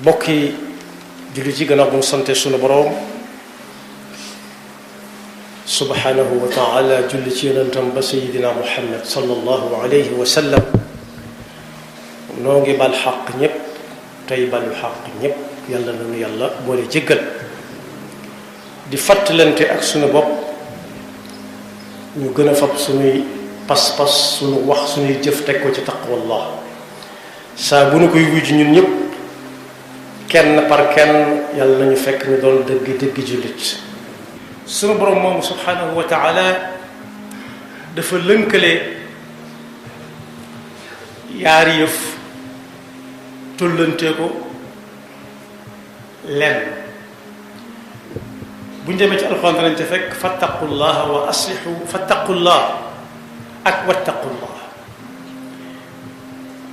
bokki jullit yi gannaaw bu mu sante sunu boroom subhanahu wa taala julli ci yonentam ba sayidina muhammad sallallahu alayhi wa sallam noo ngi bal xaq ñépp tey balu xaq ñépp yàlla nanu yàlla boole jéggal di fàttalante ak sunu bopp ñu gën a fab sunuy pas-pas sunu wax sunuy jëf teg ko ci taqwallah saa bu nu koy wujj ñun ñépp kenn par kenn yàlla nañu fekk ñu doon dëgg jullit sunu borom moomu subhanahu wa taala dafa lënkale yaari yëf tollantee ko lenn bu ñu demee ci alxuraan danañ ca fekk fattaqullaha wa aslihu fattaqullah ak wattaqullah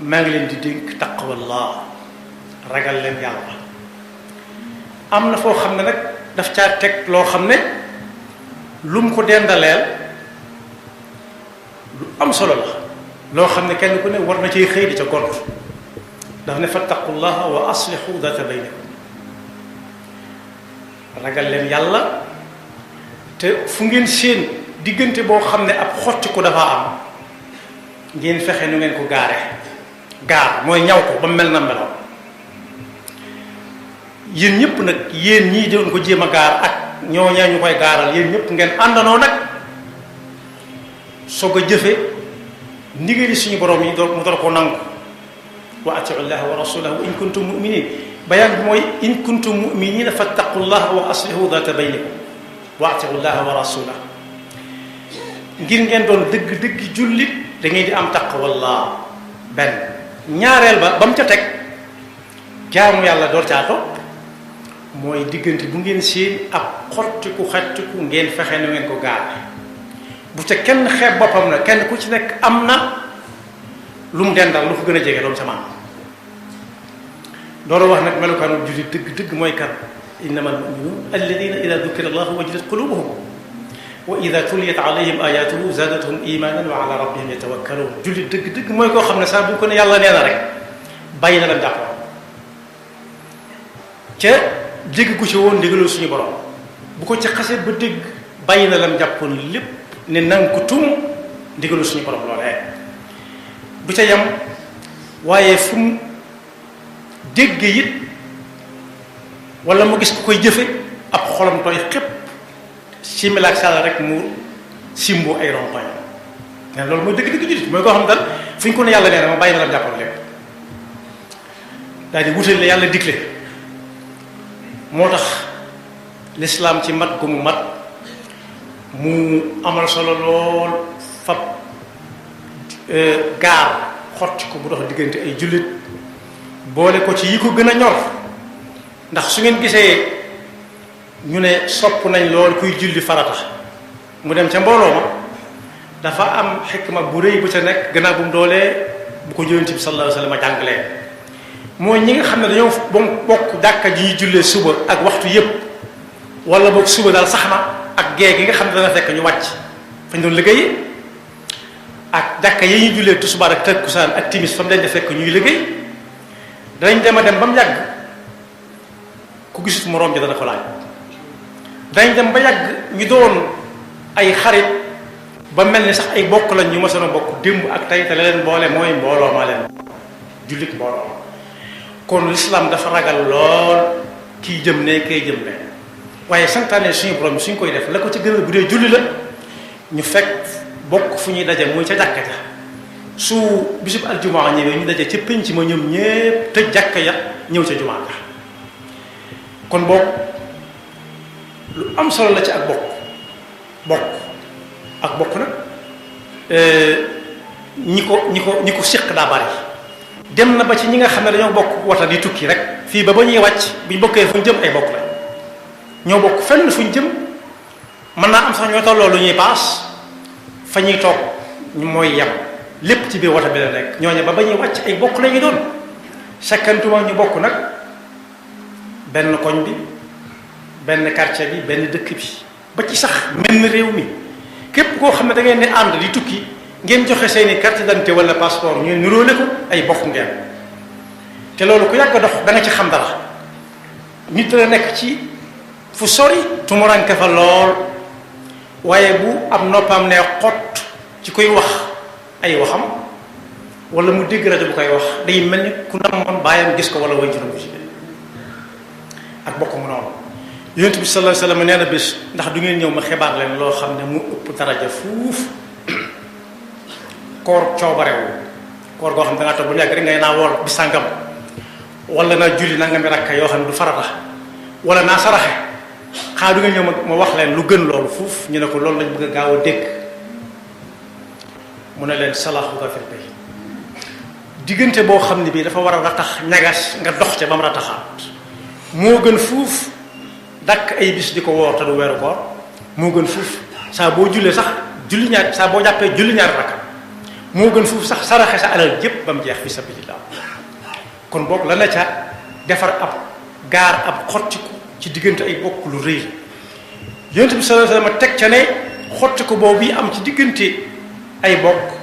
maa ngi leen di dénk taqwallah ragal leen yàlla am na foo xam ne nag daf caa teg loo xam ne lu mu ko dendaleel lu am solo la loo xam ne kenn ku ne war na cay xëy di ca gont daf ne fattaqullaha wa aslihu data baynikum ragal leen yàlla te fu ngeen seen diggante boo xam ne ab xotti ko dafa am ngeen fexe nu ngeen ko gaar mooy ñaw ko ba mel na meloon yéen ñëpp nag yéen ñii doon ko jéem a gaar ak ñooñaa ñu koy gaaral yéen ñëpp ngeen àndanoo nag soog a jëfe ndigali suñu borom yi mu door ko nangu wa atiu llaha wa rasulahu in kuntum muminin bayaan bi mooy in kuntum muminina fattaqullaha wa aslihu data baynikum wa atiu llaha wa rasulahu ngir ngeen doon dëgg jullit da ngay di am taqwallah benn ñaareel ba mu ca teg jaamu yàlla door caa topp mooy diggante bu ngeen seen ab xottiku ngeen fexe na ngeen ko gaar bu ca kenn xeeb boppam na kenn ku ci nekk am na lu mu dendal lu ko gën a jege loolu ca maam doolu wax nag melukaanu jullit dëgg mooy kan innama almuminun alladina ida dukira allahu wajilat qulubuhum wa ida tuliyat alayhim ayatuhu zadatuhum imanan wa ala rabbihim yatawakkalun jullit dëgg mooy koo xam ne saa bu ko ne yàlla nee na rek bàyyi na lam jàppoon ca dégg ku ci woon ndigalul suñu borom bu ko ci xasee ba dégg bàyyi na lam jàppoon lépp ne nanga ko tum ndigalul suñu borom loolee du ca yam waaye fu mu dégg it wala mu gis ku koy jëfe ab xolam tooy xépp similaak sàlla rek mu simbu ay ronkoñ ne loolu mooy dëgg jullit mooy koo xam daal fu ñu ko ne yàlla nee na ma bàyyi na lam jàppoon lépp daal di wutal la yàlla digle moo tax lislaam ci mat gu mu mat mu amal solo lool fab gaar xotti ko bu dox diggante ay jullit boole ko ci yi ko gën a ñor ndax su ngeen gisee ñu ne sopp nañ lool kuy julli farata mu dem ca mbooloo ma dafa am xikma bu rëy bu ca nekk gannaaw bu mu doolee bu ko Yonent bi sallallahu alayhi wa sallam jàngalee mooy ñi nga xam ne dañoo bokk jàkka ji ñuy jullee suba ak waxtu yépp wala boog suba daal sax na ak gée gi nga xam ne dana fekk ñu wàcc fañ doon liggéey ak jàkka yi ñuy jullee tisbaar ak takkusaan ak timis fa mu leen di fekk ñuy liggéey danañ dem a dem ba mu yàgg ku gisut moroom ji dana ko laaj danañ dem ba yàgg ñu doon ay xarit ba mel ni sax ay bokk lañ ñu mësoon a bokk démb ak tey te la leen boole mooy mbooloo maa leen jullit mbooloo kon l'islam dafa ragal lool kii jëm ne kay jëm ne waaye santaane suñu borom suñ koy def la ko ci gën a bu dee julli la ñu fekk bokk fu ñuy daje muy ca jàkka ja su bisub aljumaa ñëwee ñu daje ca pénc ma ñoom ñépp tëj jàkka ya ñëw ca jumaa ja kon bokk lu am solo la ci ak bokk nag ñi ko séq daa bari dem na ba ci ñi nga xam ne dañoo bokk wata di tukki rek fii ba ñuy wàcc buñ bokkee fu ñu jëm ay bokk la ñoo bokk fenn fu ñu jëm mën naa am sax ñoo tolloo lu ñuy paas fa ñuy toog ñu mooy yem lépp ci biir wata bi la nekk ñooñu ba ñuy wàcc ay bokk la ñu doon sakkantuma ñu bokk nag benn koñ bi benn quartier bi benn dëkk bi ba ci sax menn réew mi képp koo xam ne da ngeen di ànd di tukki ngeen joxe seeni carte d'identité wala passeport ñu niróole ko ay bokk ngeen te loolu ku yàgg dox da nga ci xam dara nit la nekk ci fu sori tumuranke fa lool waaye bu am noppam ne xott ci koy wax ay waxam wala mu dégg rajo bu koy wax day mel ni ku namoon bàyyam gis ko wala way juróom bu ci ak bokk mu noonu yonent bi sallallahu alayhi wasallam nee na bés ndax du ngeen ñëw ma xibaar leen loo xam ne mu ëpp daraja fuuf koor coobarewu koor goo xam ne da ngaa toog ba mu yàgg rek ngay naa woor bi sàngam wala naa julli nangami rakka yoo xam ne du farata wala naa saraxe xaa du ngeen ñëw ma wax leen lu gën loolu fuuf ñu ne ko loolu lañ bëgg a gaaw a dégg mu ne leen salaahu dafir bay diggante boo xam ne bii dafa war a ratax ñagas nga dox ca ba mu rataxaat moo gën fuuf dakk ay bis di ko woor te du weeru koor moo gën fuuf saa boo jullee sax julli ñaar saa boo jàppee julli ñaari rakka moo gën fuuf sax saraxe sa alal jépp ba mu jeex fi sabilillah kon boog la na ca defar ab gaar ab xottiku ci diggante ay bokk lu rëy yonent bi sallallahu alayhi wasallam teg ca ne xottiku boobu yi am ci diggante ay bokk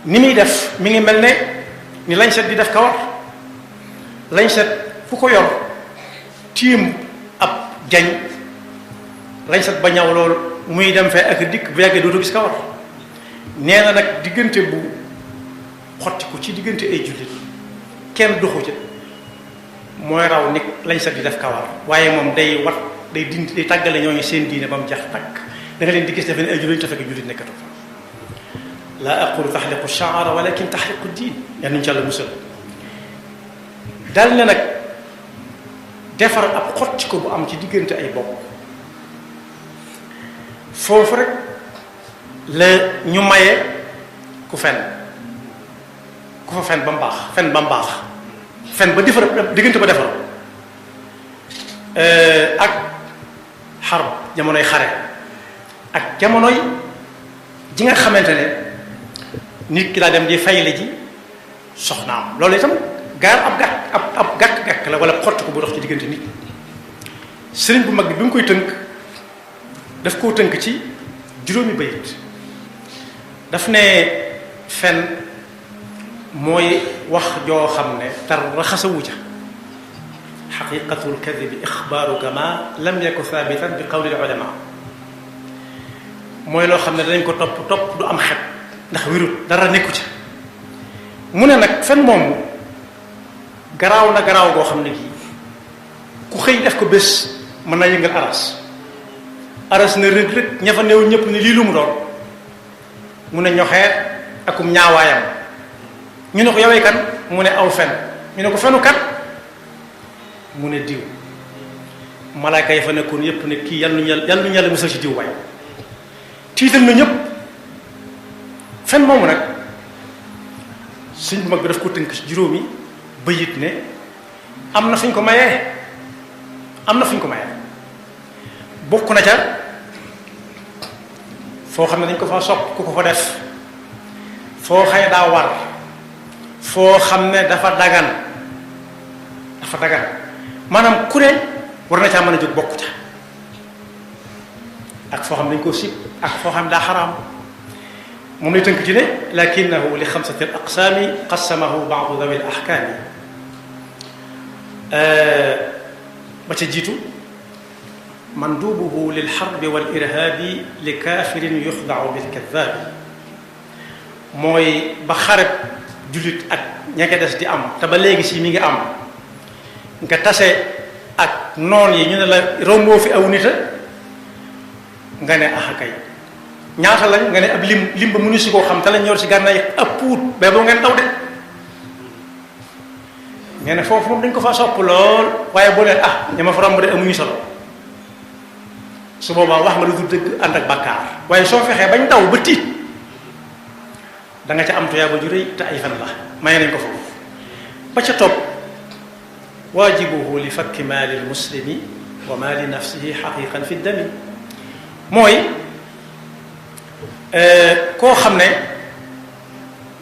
ni muy def mi ngi mel ne ni lañ set di def kawar lañ set fu ko yor tiim ab jañ lañ set ba ñaw loolu muy dem fee ak dikk bu yàggee dootu gis kawar nee na nag diggante bu xottiku ci diggante ay jullit kenn doxu ca mooy raw nit lañ set di def kawar waaye moom day wat day dindi day tàggale ñooñu seen diine ba mu jax takk da nga leen di gis defe ne ay jullit te fekk jullit nekkatu fa laa aqulu taxliqu shaara walakin taxliqu diin yal nañu ci Yàlla musal dal ne nag defar ab xottiku bu am ci diggante ay bokk foofu rek la ñu maye ku fen ku fa fen ba mu baax fen ba mu baax fen ba defar diggante ba defar ak xarb jamonoy xare ak jamonoy ji nga xamante ne nit ki daa dem di fayle ji soxnaam loolu itam gaar ab gàkk-gàkk la wala xott ko bu dox ci diggante nit sëriñ bu mag bi mu koy tënk daf koo tënk ci juróomi bayit daf ne fen mooy wax joo xam ne tar raxasawu ca xaqiqatul kadibi ixbaaru kama lam yaku thabitan bi qawli ulama mooy loo xam ne danañ ko topp du am xet ndax wirut dara nekku ca mu ne nag fen moomu garaaw na garaaw goo xam ne kii ku xëy def ko bés mën naa yëngal aras na rëg rëg ña fa néew ñëpp ne lii lu mu doon mu ne ñoxeet akum ñaawaayam ñu ne ko yowee kan mu ne aw fen ñu ne ko fenu kat mu ne diw malaaka yi fa nekkoon yépp ne kii yàlla nu yàlla musal ci diw waay tiital na ñëpp fen moomu nag suñ bu mag bi daf ko tënk ci juróomi bayit ne am na fu ñu ko mayee bokk na ca foo xam ne dañ ko fa sopp ku ko fa def foo xëy daa war foo xam ne dafa dagan maanaam ku ne war na caa mën a jóg bokk ca ak foo xam ne dañ koo sib ak foo xam ne daa xaraam moom lay tënk ci ne lakinahu li xamsati al aqsaami qassamahu baadu dawi al ahkaami ba ca jiitu mandubuhu lil xarbi wal irhaabi li kaafirin yuxdau bil kadaabi mooy ba xareb jullit ak ña ca des di am te ba léegi si mi ngi am nga tase ak noon yi ñu ne la romboo fi aw nita nga ne ah kay ñaata lañ nga ne ab lim ba mënu si koo xam te lañ yor si gànnaay ab puut ba boo ngeen daw de nee na foofu moom dañ ko fa sopp lool waaye boo leen ña ma fa romb de amuñu solo su boobaa wax nga lu dul dëgg ànd ak bàkkaar waaye soo fexee bañ daw ba tiit da nga ca am tuyaaba ju rëy te ay fan la may nañ ko foofu ba ca topp waajibuhu li fakki maali lmuslimi wa maali nafsihi xaqiqan fi dami mooy koo xam ne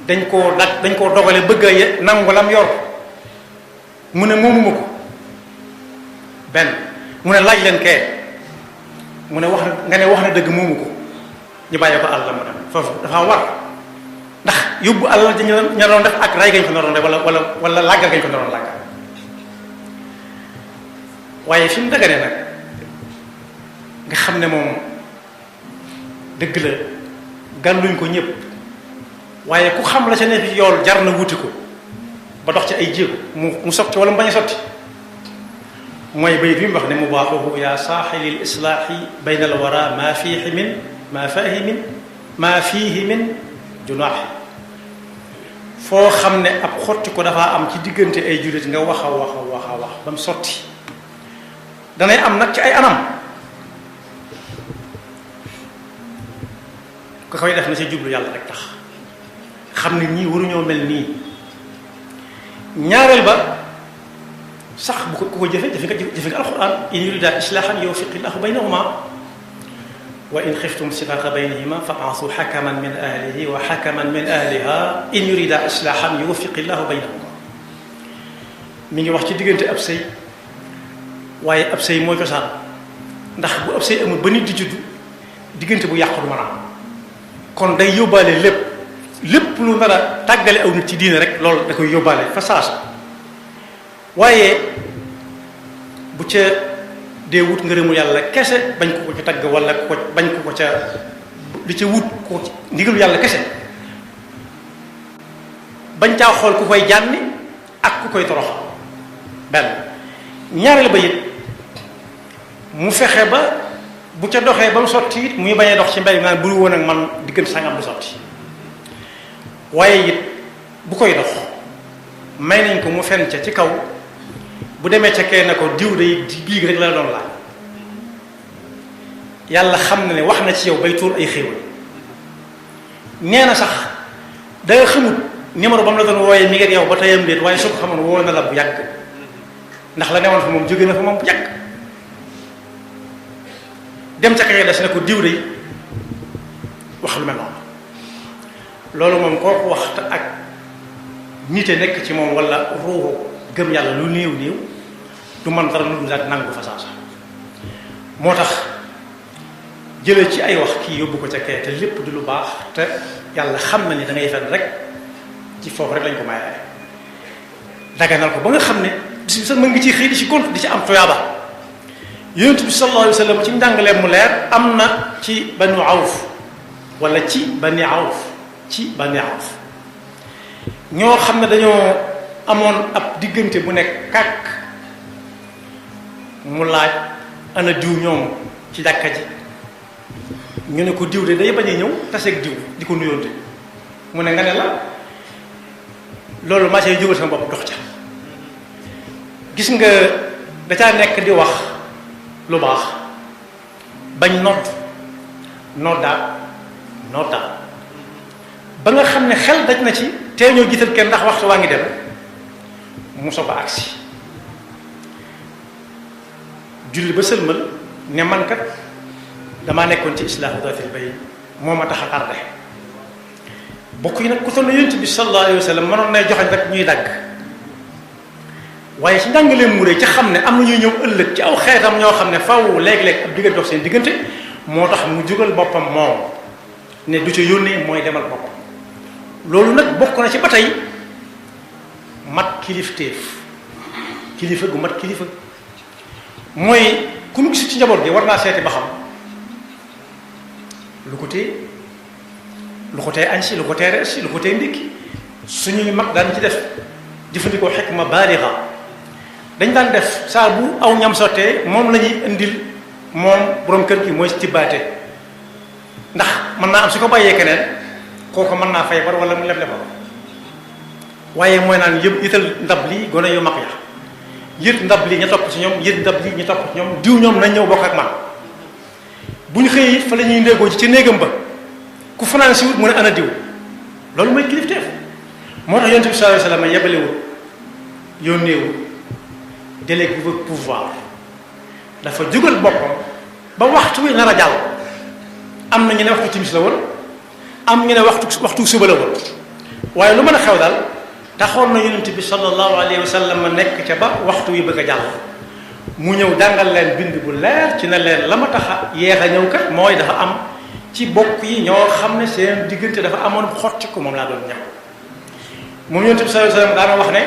dañ koo dogale bëgg a nangu lam yor mu ne moomuma ko benn mu ne laaj leen kee mu ne wax na nga ne wax na dëgg moomu ko ñu bàyyee ko àll mu dem foofu dafa war ndax yóbbu àll ña doon def ak ray gañ ko naroon def wala làggal gañ ko naroon làggal waaye fi mu daganee nag nga xam ne moom dëgg la gàlluñ ko ñëpp waaye ku xam la ca ne fi yool jar na wuti ko ba dox ci ay jéego mu sotti wala mu bañ a sotti mooy bayit bi mu wax ne mubaaxuhu yaa saaxilil islaaxi bayna al wara maa fiihi min junaaxi foo xam ne ab xotti ko dafaa am ci diggante ay jullit nga wax a wax ba mu sotti danay am nag ci ay anam ko koy def na ci jublu yàlla rek tax xam ne ñii waruñoo mel nii ñaareel ba sax bu ko ku ko jëfe nga alquran in yurida islaahan yuwaffiqi llahu baynahuma wa in xiftum siqaaqa baynihima fab'asu xakaman min ahlihi wa xakaman min ahliha in yurida islaahan yuwaffiqi llahu baynahuma mi ngi wax ci diggante ab sëy waaye ab sëy mooy cosaan ndax bu ab sëy amul ba nit di juddu diggante bu yàqu du mën a am kon day yóbbaale lépp lu nar a tàggale aw nit ci diine rek loolu da koy yóbbaale fa saasa waaye bu ca dee wut ngërëmul yàlla kese bañ ko ca tagg wala bañ ko ca di ca wut ko ndigalu yàlla kese bañ caa xool ku koy jànni ak ku koy toroxal benn ñaareel ba it mu fexe ba bu ca doxee ba mu sotti it muy bañ a dox ci mbay naan bul woon ak man diggante sangam du sotti waaye it bu koy dox may nañ ko mu fen ca ci kaw bu demee ca kee na ko diw day biig rek la doon laaj yàlla xam na ne wax na ci yow bay tuur ay xéewal nee na sax da nga xamut numéro ba mu la doon wooyee mi ngi ak yow ba tayam déet waaye su ko xamoon woo na la bu yàgg ndax la newoon fa moom jóge na fa moom bu yàgg dem ca kay des ne ko diw day wax lu mel noonu loolu moom kooku waxta ak nite nekk ci moom wala ruuxu gëm yàlla lu néew du man dara lu dul daal nangu fa saasa moo tax jëlee ci ay wax kii yóbbu ko ca kee te lépp di lu baax te yàlla xam na ni da ngay fen rek ci foofu rek lañ ko mayee daganal ko ba nga xam ne bis bi sax mën nga ciy xëy di ci compte di ci am tuyaaba yonent bi sallallahu alayhi wa sallam ci njàngaleem mu leer am na ci banu awf wala ci bani awf ñoo xam ne dañoo amoon ab diggante bu nekk kàkk mu laaj ana diw ñoom ci jàkka ji ñu ne ko diw de day bañ a ñëw taseeg diw di ko nuyoonte mu ne nga ne la loolu maa see jógal sama bopp dox ca gis nga da caa nekk di wax lu baax bañ noddaat ba nga xam ne xel daj na ci tee ñoo jiital kenn ndax waxtu waa ngi dem mu soog a agsi julli ba sëlmal ne man kat damaa nekkoon ci islaahu daatil bayn moo ma tax a tardé bokk yi nag ku toll na yonent bi sallallahu alayhi wa sallam mënoon nay joxañ rek ñuy dagg waaye ci njàngaleem mu rëy ca xam ne am na ñuy ñëw ëllëg ci aw xeetam ñoo xam ne faw léeg-léeg ab diggante dox seen diggante moo tax mu jógal boppam moom ne du ca yónnee mooy demal boppam loolu nag bokk na ci ba tey mat kilifteef kilifa gu mat kilifa mooy ku ñu gis ci njaboot gi war naa seeti ba xam lu ko tee añ si lu ko tee reer si lu ko tee ndékki suñuy mag daan ci def jëfandikoo xikma baaliga dañ daan def saa bu aw ñam sottee moom la ñuy indil moom borom kër gi mooy tibbaate ndax mën naa am su ko bàyyee keneen kooku mën naa fay bar wala mu leble ko waaye mooy naan yëpp yital ndab li gone yu mag ya yët ndab li ñu topp ci ñoom yët ndab li ñu topp ci ñoom diw ñoom nañ ñëw bokk ak man bu ñu xëyee fa la ñuy ndéegoo ci néegam ba ku fanaan si wut mu ne ana diw loolu mooy kilifteef moo tax yonent bi sallallahu alayhi wasallam yebalewul yónneewul délégué pouvoir dafa jógal boppam ba waxtu wi nar a jàll am na ñu ne waxtu timis la woon am ñu ne waxtu suba la woon waaye lu mën a xew daal taxoon na yonent bi sallallahu alayhi wa sallam nekk ca ba waxtu wi bëgg a jàll mu ñëw jàngal leen bind bu leer ci ne leen la ma tax a yeex a ñëw kat mooy dafa am ci bokk yi ñoo xam ne seen diggante dafa amoon xotti ko moom laa doon ñaw moom yonent bi sallallahu alayhi wasallam daana wax ne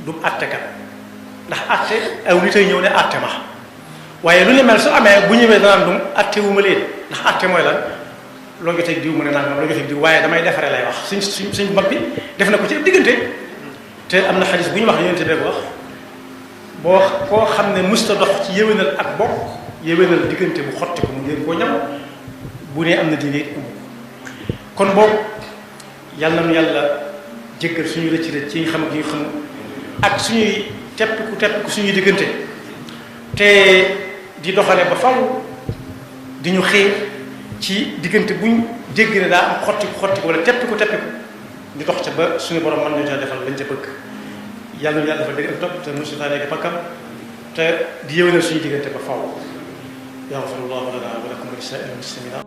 du àttekat ndax àtte aw nit ay ñëw ne àtte ma waaye lu ne mel su amee bu ñëwee danaan dum àtte wu ma leen ndax àtte mooy lan loo joteeg diw mu ne nangam loo joteeg diw waaye damay defaree lay wax suñ mag bi def na ko ci diggante te am na xadis bu ñu wax yonent bi ko wax boo koo xam ne musta dox ci yéwénal ak bokk yéwénal diggante bu xotti ko mu ngeen koo ñam bu nee am na diine it amu kon boobu yàlla nañu yàlla jéggal suñu rëcc rëcc ci ñu xam ak ñu xam ak suñuy teppiku suñuy diggante te di doxale ba faw di ñu xiir ci diggante buñ jéggi ne daa am xotti wala teppiku ñu dox ca ba suñu borom mën ñu ca defal lañ ca bëgg yàlla nañu yàlla dafa dégg ak topp te musu taa nekk bakkam te di yéwénal suñu diggante ba faw yaxfirullahu lana wa lakum wa li saa'iril muslimina